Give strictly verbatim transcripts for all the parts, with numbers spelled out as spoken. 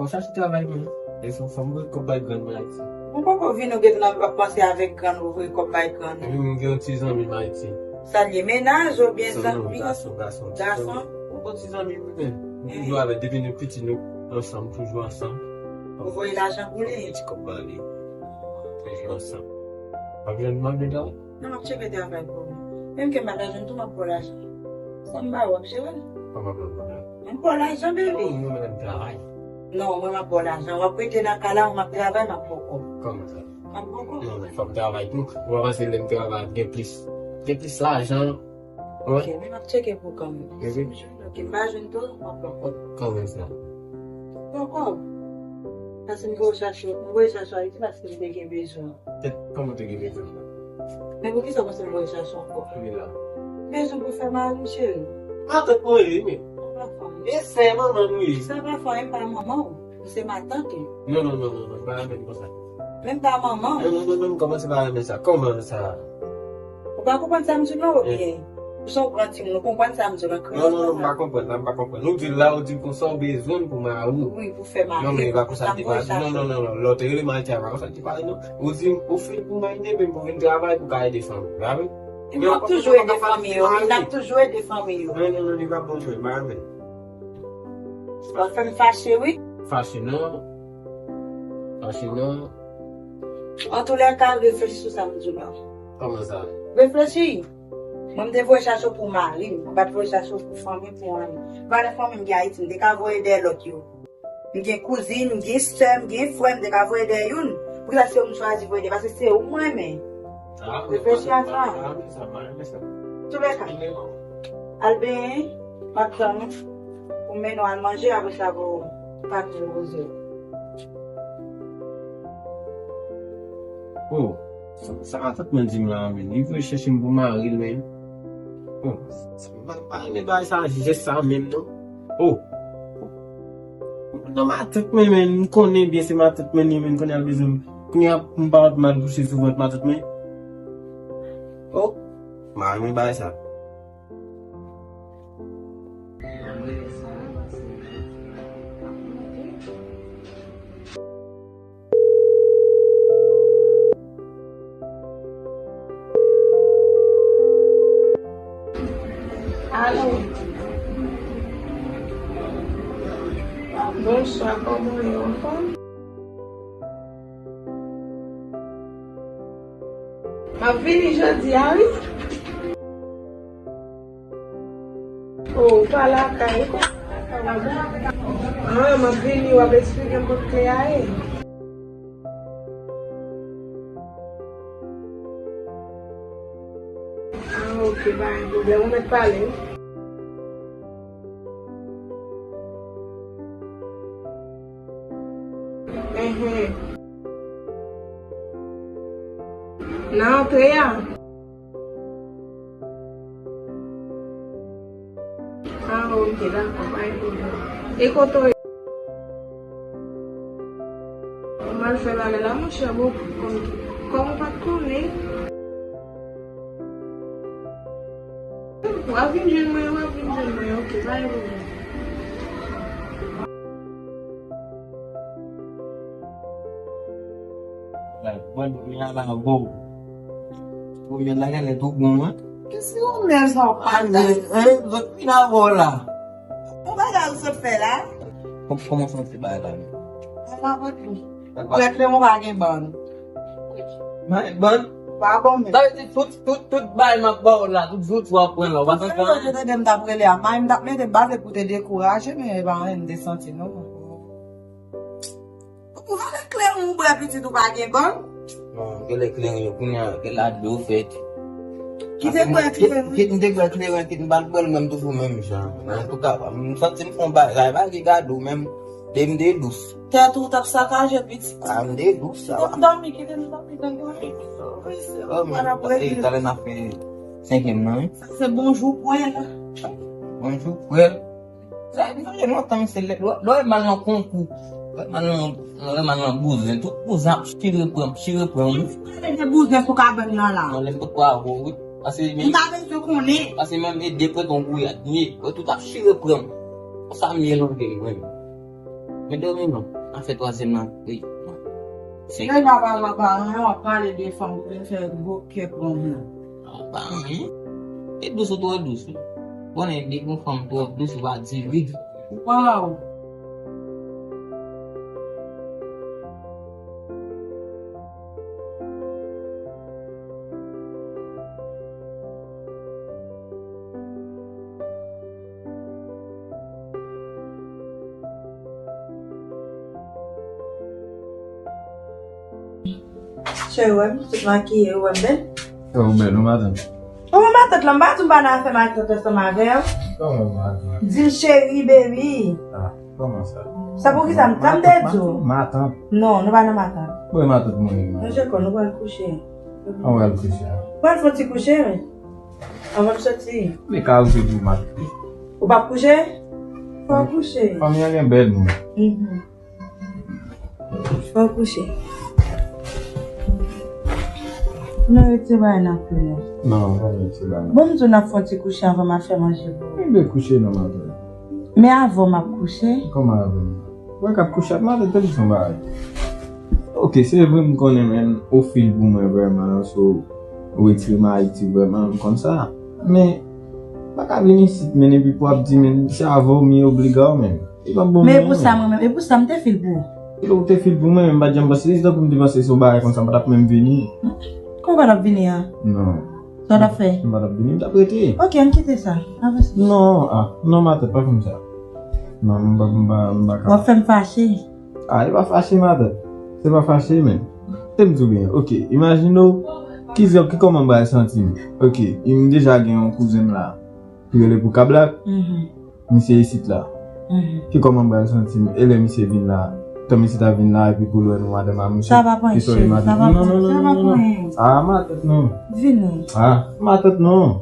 Chache travay mwen. E se yon fanm voye kòb bay grann mwen Ayiti. Mwen poko vin ou gentan ap panse avèk grann ou voye kòb bay grann ou. Epi mwen gen yon ti zanmi m Ayiti. Sa l ye, mennaj oubyen zanmi? Non, non, gason, gason. Gason? Yon ti zanmi m wi men. Nou toujou avè depi nou piti nou ansanm, toujou ansanm. Ou voye lajan pou li? Ti kòb ba li. Toujou ansanm. W ap jwenn mwen dedan? Non, m ap tcheke travay pou ou. Menm ke m pa ka jwenn tou, m ap ba w lajan. Sa m ba w, w ap jere l. Kòman pou pwoblèm? M ba w lajan, baby. Ou menm travay. Non, mwen m ap ba w lajan. W ap rete nan kay la, mwen m ap travay, m ap ba w kòb. Kòman sa? M ap ba w kòb. Non, men fò m travay tou. Ou pa panse lè m travay ap gen plis, gen plis lajan? Wi. Ok, men m ap tcheke pou kòb. Mhm. Si m jwenn, ok, m pa jwenn tou, m ap ba w kòb. Kòman sa? Ba w kòb. Paske m voye chache, m voye chache Ayiti paske m te gen bezwen. Tèt, kòman w te gen bezwen? Men poukisa w panse m voye chache ankò? Wi la. Bezwen pou fè mari m, cheri. Matant mwen ye, men. Sa pa fè anyen. E sè manman m ye. Sa pa fè anyen, m pa manman w. M se matant ou. Non, non, non, non, non, m pa renmen konsa. Men m pa manman w. Non, non, non, non, m kòmanse pa renmen sa. Kòman sa? Ou pa konprann sa m di w la oubyen? Ou se yon gran timoun, ou konprann sa m di w la? Non, non, non, m pa konprann, la, m pa konprann. Ou di la, ou di konsa, ou bezwen m pou mari w. Wi, pou fè mari. Non, men e pa konsa l te pase. Non, non, non, non, lè w te rele m Ayiti a, pa konsa l te pale, non. Ou di, ou fin pou mari, men pou vin travay, pou ka ede fanmi, pa vre? E m ap toujou ede fanmi yo, wi, n ap toujou ede fanmi yo. Non, non, non, li pa bon jwe, m pa renmen. Sa fè m fache, wi. Fache non. Fache non. Antoulèka, reflechi sou sa m di w la. Kòman sa? Reflechi. Mwen, m te voye chache w pou mari m. Mwen pa t voye chache w pou fanmi, pou anyen. Valè fanmi m gen Ayiti, m te ka voye dèyè lòt yo. M gen kouzin, m gen sè, m gen frè, m te ka voye dèyè youn. Poukisa se ou m chwazi voye dèyè? Paske se ou m renmen. Reflechi a sa. Antoulèka, al benyen, m ap tann ou. Pou m mennen w al manje, apre sa pou w pati repoze w. Oh, sa, sa matant mwen di m la, men. Li voye chèche m pou mari l, men. Oh, sa, m pa, pa renmen bagay sa, jès sa menm, non. Oh. Non, matant mwen, men, m konnen byen se matant mwen, li menm konnen al bezwen m. Kounye a, m pa mal kouche sou vant matant mwen. Oh, m pa renmen bagay sa. Alo. Bonswa, kòman w ye, anfòm? M ap vini jodi a, wi. Oh, ou pa lakay ou? Ah, m ap vini, w ap eksplike m kot kle a ye. Ah, ok, pa gen pwoblèm, ou mèt pale. Enhen. Nan antre a? Ah, ok, dakò, pa gen pwoblèm. E kote w ye? Ou mal fè bagay la, monchè, bon, kòm, kòm ou pa t konnen. W ap vin jwenn mwen, w ap vin jwenn mwen, ok, pa gen pwoblèm. Bon, men ala bon. Ou men la genlè tou bon, hein? Kisa ou men sa w pale, hein? Zòt vin avè w la. Yon bagay ou sot fè la? Kòm, kòman santi bagay la menm? Sa pa bon tou. Prèt le mwen pa gen bann. Pa gen bann? Pa bon menm. Sa vle di tout, tout, tout bagay m ap ba w la, tout zouti w ap pran la, w pa santi anyen? Ou tande m t ap rele a, may m t ap mete bal pou te dekouraje, men e pa anyen m te santi non. Ou vale kleren ou bwè pitit ou pa gen bann? Non, genlè kleren yo kounye a, genlè a dlo fèt. Kite bwè kleren. Kit m te bwè kleren, kit m pa t bwè l menm toujou menm jan. Men antouka, m santi m fè yon bagay, pa gen gade w menm. Depi m te dous. Tèt ou t ap sakaje pitit. Ah, m te dous, sa va. Kite m dòmi, kite m dòmi, tankou. Wi, se bon, talè n ap fè senkyèm nan, wi. Sa se bonjou pwèl. Bonjou pwèl. Sa, sa fè lontan, se lè, lè, lè w mal nan konkou, lè w mal nan, lè w mal nan bouzen, tout bouzen ap chire pran, chire pran, wi. Pale de bouzen sou kabann nan la. Non, lè m pot pwa avè w, wi. Pase men, m pa bezwen konnen. Pase menm e de pran ton gouyad, wi. Wè tout ap chire pran. Konsa m ye longe, wi. Men dòmi non. Afè twazyèm nan, wi. Senk. Lè n ap pale anba anyen, w ap pale de fanm, ou vin fè gwo kè pran m nan. Anba anyen? E dous ou twò dous, wi. Konnen depi yon fanm twò dous, ou pa di wi. Waw! Cheri, ou wè m tout makiye, ou wè m bèl? Ou bèl, ou matant. Ou matant lan, m pa di m pa nan afè matant ansanm avè w. Kòman matant? Di m cheri, baby. Ah, kòman sa? Sa poukisa m tann de di w? Matant. Non, nou pa nan matant. Bon, matant mwen ye. Manje kò, nou pral kouche. An pral kouche. Pral fè yon ti kouche, wi. Anvan m soti. Men ka ou se pou matant. Ou p ap kouche? Fò w kouche. Fanmi an gen bèl moun. Mhm. Fò w kouche. Nou retire bagay nan kou nou. Non, pa retire bagay. Bon, m di w n ap fè yon ti kouche anvan m al fè manje pou ou. Mwen vle kouche non, matant. Men avan m ap kouche. Kòman avan? Mwen k ap kouche ak matant, tande son bagay. Ok, se vre m konnen, men ou fil pou mwen vrèman, so ou retire m Ayiti vrèman, m konn sa. Men, pa ka vin isit, men epi pou ap di, men se avè w m ye obliga w, men. E pa bon. Men e pou sa mwen menm, e pou sa m te fil pou ou. E ou te fil pou mwen, men m pa t janm panse, se tankou m te panse se yon bagay konsa, m pa t ap menm vini. Kòman w pa t ap vini a? Non. Sa w t ap fè? M pa t ap vini, m t ap rete. Ok, ann kite sa. Avanse. Non, ah, non, matant, pa fè m sa. Non, m pa, m pa, m pa kapab. W ap fè m fache. Ah, e pa fache, matant. Se pa fache, men. Te m di w byen. Ok, imajine w, ki jan, ki kòman m pral santi m. Ok, m deja gen yon kouzen m la. Ki rele pou Kablak. Mhm. Misye isit la. Mhm. Ki kòman m pral santi m? E lè misye vin la, tan misye ta vin la, epi pou l wè nou madanm a misye, sa pa pran ki sòri cheri, matant. Sa pa pran, non, non, non, sa pa non, non, pran. Ah, matant non. Vini. Ah, matant non.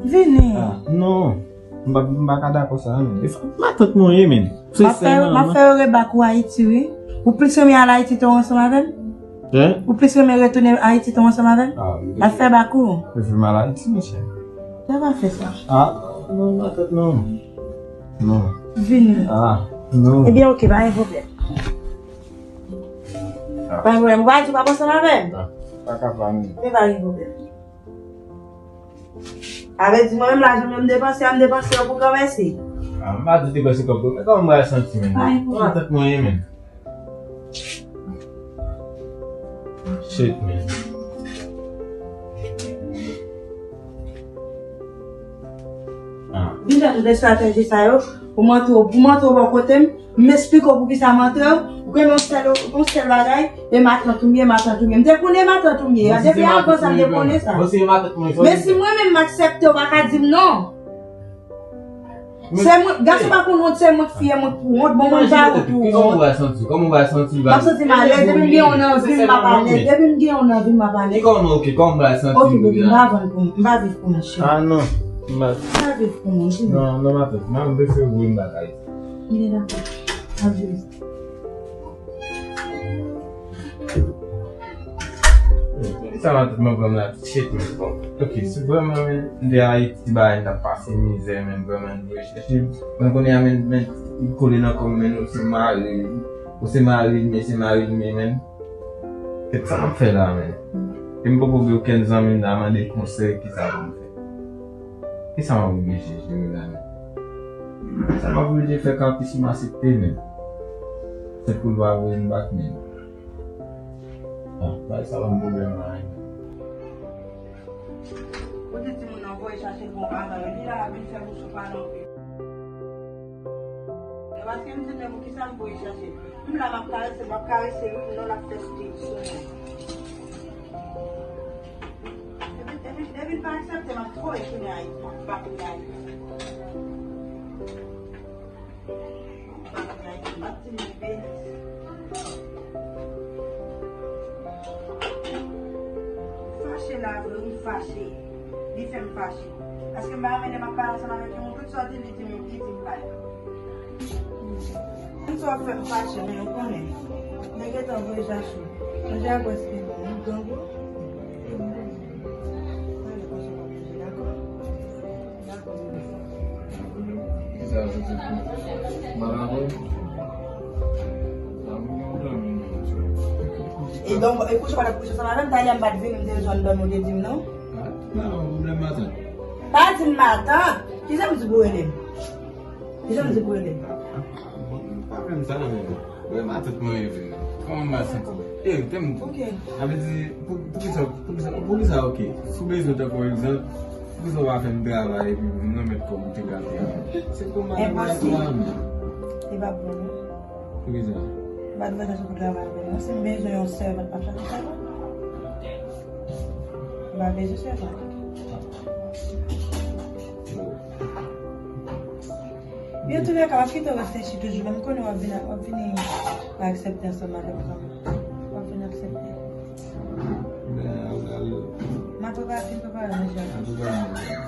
Vini. Ah, non. M pa, m pa ka dakò sa, men. E f-, matant mwen ye, men. M ap fè, m ap fè yo rebak ou Ayiti, wi. Ou plis renmen al Ayiti tou ansanm avè m? Hein? Ou plis renmen retounen Ayiti tou ansanm avè m? Ah, wi. L ap fè bak ou. Mwen vle m al Ayiti, mesye. Sa pa fè sa. Ah, non, matant non. Non. Vini. Ah, non. Ebyen, ok, pa gen pwoblèm. Ah. Pa gen pwoblèm. Ou pa di w p ap ansanm avè m? Ah, pa ka pa menm. Men pa gen pwoblèm. Sa vle di mwen menm lajan mwen m depanse a, m depanse yo pou granmèsi. Ah, m pa di depanse kòb pou, men kòman m pral santi, men? Pa gen pwoblèm. Matant mwen ye, men. Shit, man. Ah. Vin fè tout estrateji sa yo pou m antre w, pou m antre w bò kote m, m esplike w poukisa m antre w, ou konnen yon sèl, yon sèl bagay, e matant ou m ye, matant ou m ye. M te konnen matant ou m ye. Depi avan sa, m te konnen sa. Men si mwen menm m aksepte, w pa ka di m non. Se mwen, gason pa konn wont, se mwen k fi, e mwen k pou wont. Bon, mwen pa wont pou wont. Kòman w va santi? Kòman w va santi? M ap santi m alèz. Depi m gen yon nan vi m, m ap alèz. Depi m gen yon nan vi m, m ap alèz. Kòman, ok, kòman w va santi? Ok, baby, m pa vann pou m, m pa viv pou moun, cheri. Ah, non. M pa viv pou moun, cheri. Non, non, matant. M prefere voye m bagay. Byen, dakò. M ap viv. Sa matant mwen pran m la, shit, men bon. Ok, si vrèman, men, m te Ayiti, bagay, m t ap pase mizè, men, vrèman, m voye chèche. Men kounye a, men, men, li kole nan kò m, men, ou se mari, ou se mari m, men se mari m, men. Kèt sa m ap fè la, men. E m poko gen okenn zanmi m la mande konsèy, kisa pou m fè. Kisa m ap oblije jere la, men? Sa m ap oblije fè kanpe si m aksepte, men. Se pou l pa voye m bak, men. Ah, bay sa ban m pwoblèm la, men. Kote timoun nan voye chache l bon avan yo, li la ap vin fè bouch ou pale anpil. Se paske m di l, men poukisa m voye chache l? M la m ap karese, m ap karese wi, non l ap fè stil sou mwen. Depi, depi, depi l pa aksepte, m ap voye tounen Ayiti, m ap bat tounen Ayiti. M ap bat tounen Ayiti, m ap di l li beni. Fache la vre, wi, fache. Li fè m fache. Paske m pa renmen lè m ap pale ansanm avèk yon moun, tout sa w di l, li di m, li di m pa l. Moun sa w ap fè m fache, men ou konnen. Mwen gentan voye chache w. Mwen ja kwè se bon, ou grangou. Pale konsa w ap bouje, dakò? Dakò, bebe. Kisa w soti pou? Mal avè w? E donk, e kouche pa t ap kouche ansanm avè m, talè m pa t vini, m te jwenn dòmi, ou te di m non. Ah, pa gen pwoblèm, matant. Pa di m matant. Kisa m di pou rele m? Kisa m di pou rele m? Ah, ah, ah, bon, pa menm sa non, men. Wè, matant mwen rele. Kòman m a santi? Eh, tèm. Ok. Sa vle di, pou, pou kisa, pou kisa, pou kisa, ok. Si w bezwen, tankou egzanp, pou kisa w pa fè m travay epi pou vin remèt kòb ou te gate a? Se kòman bagay sa a menm? Li pa bon non. Poukisa? M pa t vle sa sou travay avè m non. Si m bezwen yon sèvant, m ap chache sèvant. M pa bezwen sèvant. Yo, tou lè ka, m ap kite w reflechi toujou, men m konnen w ap vin, w ap vini aksepte ansanm avè m kanmenm. W ap vin aksepte. Ben, al, al. M ap prepare, fin prepare manje a. Al prepare manje a.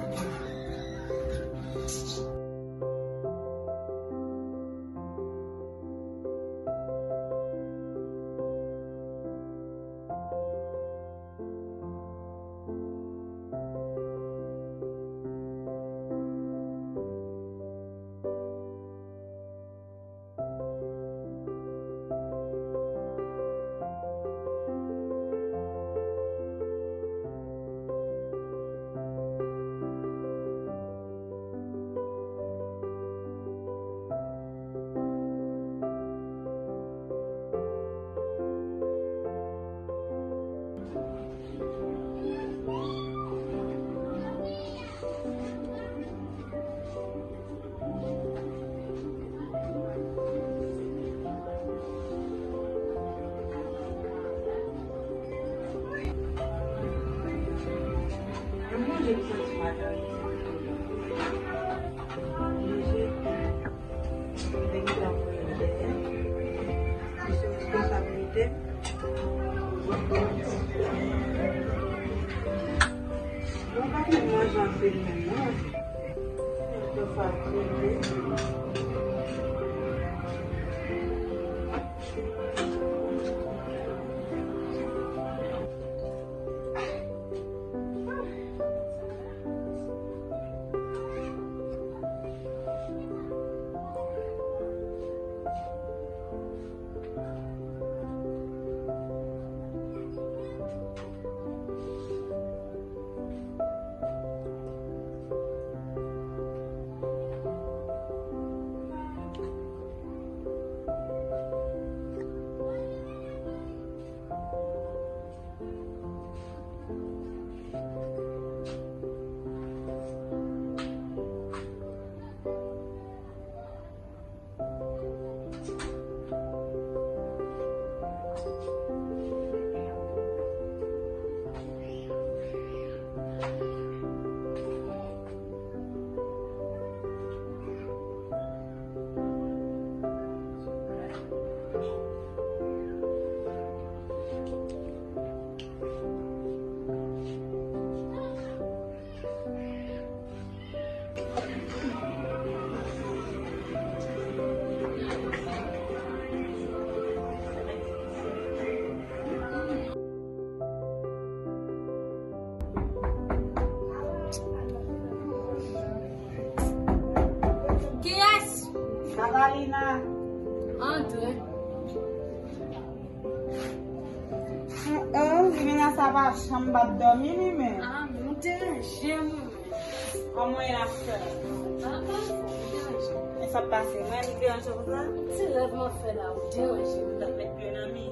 Manje m santi m ap manje. Mwen te gentan voye l dèyè. Li sou responsablite m. Mwen pa konn manje anpil menm non. Mwen fatige. Kiyès? Catalina. Antre. Limena sa pa janm pa t dòmi li menm. Ah, men ou deranje mwen. Kòman y ap fè? Ah, ah, ou deranje. Men sa pase, mwen li deranje konsa? Ti rèv mwen fè la, ou deranje m. Ou t ap met pye nan mi.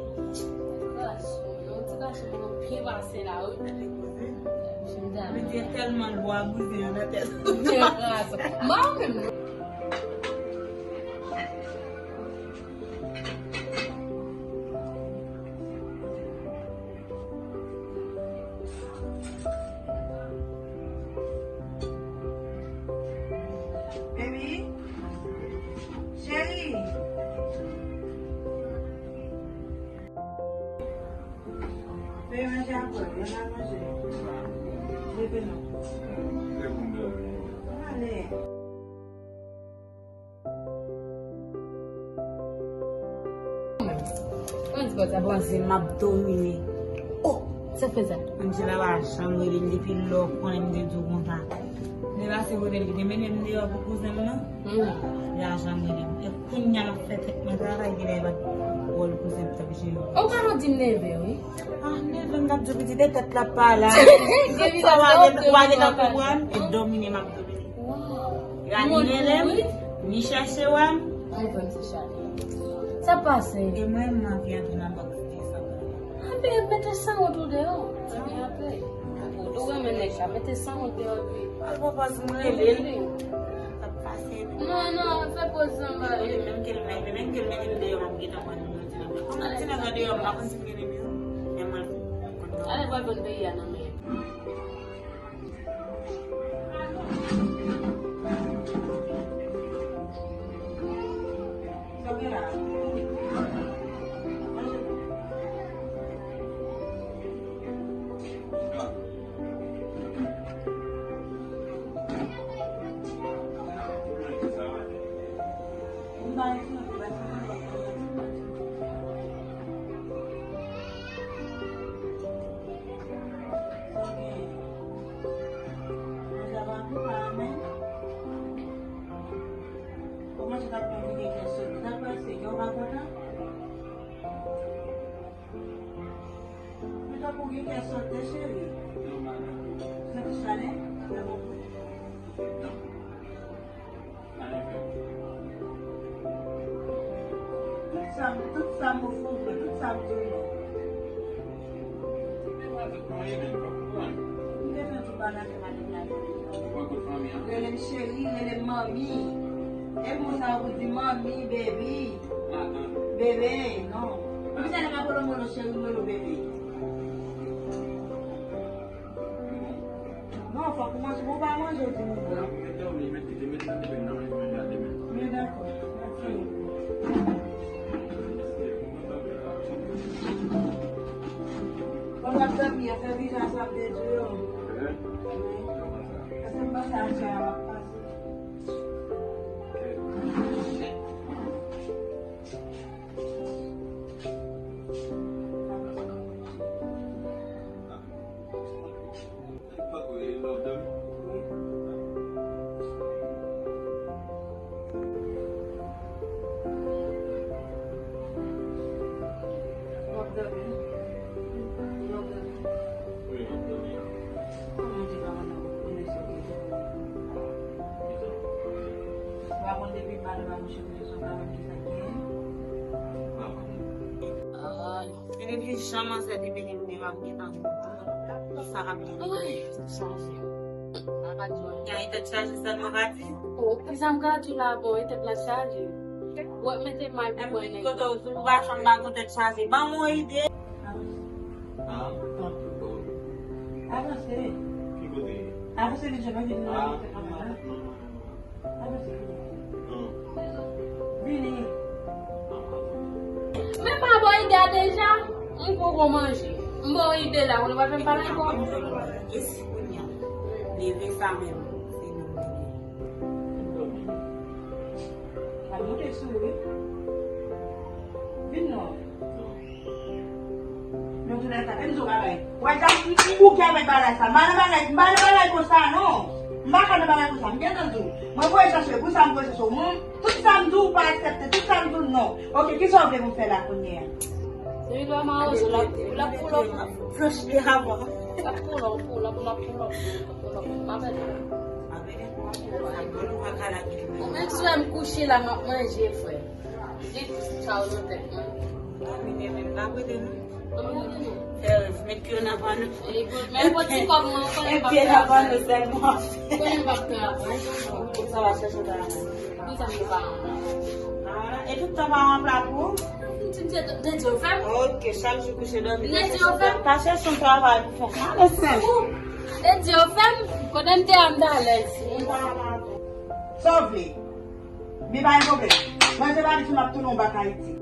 Gason, non, ti gason, mwen byen pase la, wi. Mete koze. Mete tèlman lwa bouzen an nan tèt. Ou gen razon. Mwen menm, non. Baby, cheri. Veye manje apre, lè n al manje. Leve non. Ale. Mwen di bòz ap Bon, se m ap domine. Oh, sa fè sa? Angela pa janm rele m depi lè w konnen m te di w konsa. Li pa Se kote li te mennen m deyò pou kouzen m nan. Hmm. Li pa janm rele m. E kounye a l ap fè tèt mwen travay, genlè e pa t wòl kouzen m t ap jere. Ou pa di m neve, wi. Ah, neve, m t ap di w pitit, e tèt la pa la. Sa w pa gen, w pa gen tan konprann, e domine m ap domine. Wow. Rani rele m, ni chèche wè m. Ay, bon, ti chale. Sa pase? E mwen, m anvi antre nan bòks de sa. Anpe mete sanwont ou deyò. Anpe, anpe. Ou renmen nèg la, mete sanwont deyò tou. Al papa, si m rele l, l ap pase. Non, non, fè poz anba. Menm ke l mete, menm ke l mete m deyò, m ap gentan pran nimewo ti nèg la. Kòm ti nèg la deyò, m pa konn si m gen nimewo. Men mwen, ale pral vann peyi a nan men. Kòman se t ap konplike kè sòt? Sa pase, kè w pa kontan? Pito pou gen kè sòt, cheri. Santi chale? Tout sa m, tout sa m ofri w, tout sa m di w non. M te fè tout bagay se pa de blag. Rele m cheri, rele m manmi. E mo sa ou di manmi, baby. Bebe, non. Ou bizwen nan ka polo molo cheri, molo bebe. Non, fòk ou manje. Bon, pa manje, ou di moun. Men dakò. Bon, n ap dòmi, afè vizaj la ap detwi yo. Wi. Paske m panse a chè a ap pase. Ay. Depi jan manzè te mennen m deyò, m gentan kontan. Sa k ap gen? Ay, sa se. Sa ka di w. Gen yon tèt chaje sèlman ka di? O, kisa m ka di w la, bon, e tèt la chaje. Ou ap mete mal pou mwen, nèg. Kote w sou machann pa gon tèt chaje. Ban m yon ide. Ah. Avanse. Ki kote? Avanse, li jwenn yon ide nan tèt la. Vini. Men pa ba w ide a deja? M poko manje. M ba w ide la, ou pa fè m pale ankò. E si kounye a, leve sa menm, se nou menm. Al monte sou ou, wi. Vin non. Nan toulèka, e m di w bagay. Wè sa, m, m bouke avèk bagay sa. M pa nan bagay, m pa nan bagay konsa, non. M pa ka nan bagay konsa. M gentan di w. Mwen voye chache, pou sa m voye chache w. Mwen, tout sa m di w, ou pa aksepte. Tout sa m di w, non. Oke, kisa w vle pou m fè la kounye a? Depi lè w mawozo, l ap, l ap pull up. Flush li avan. L ap pull up, pull up, l ap pull up, pull up, pull up. M pa pèdi. Ou menm si w wè m kouche la, m ap manje, frè. Di sa w nan tèt mwen. Mwen menm pa prete non. Fè rèv, met pye nan vann. Men pou ti kòb mwen, ou konnen m p ap travay. Met pye nan vann sèlman. Ou konnen m p ap travay. Pou sa w al chèche travay. Pou sa m pa ann. Ah, e tout tan pa anpla pou ou? Ti de, de Dye fè m. Ok, chak jou kouche dòmi. De Dye fè m. Pa chèche yon travay pou fè. Ale sèl. De Dye fè m. Kote m te a m t alèz. Sa w vle? Men pa gen pwoblèm. Manje pa di m ap tounen w bak Ayiti.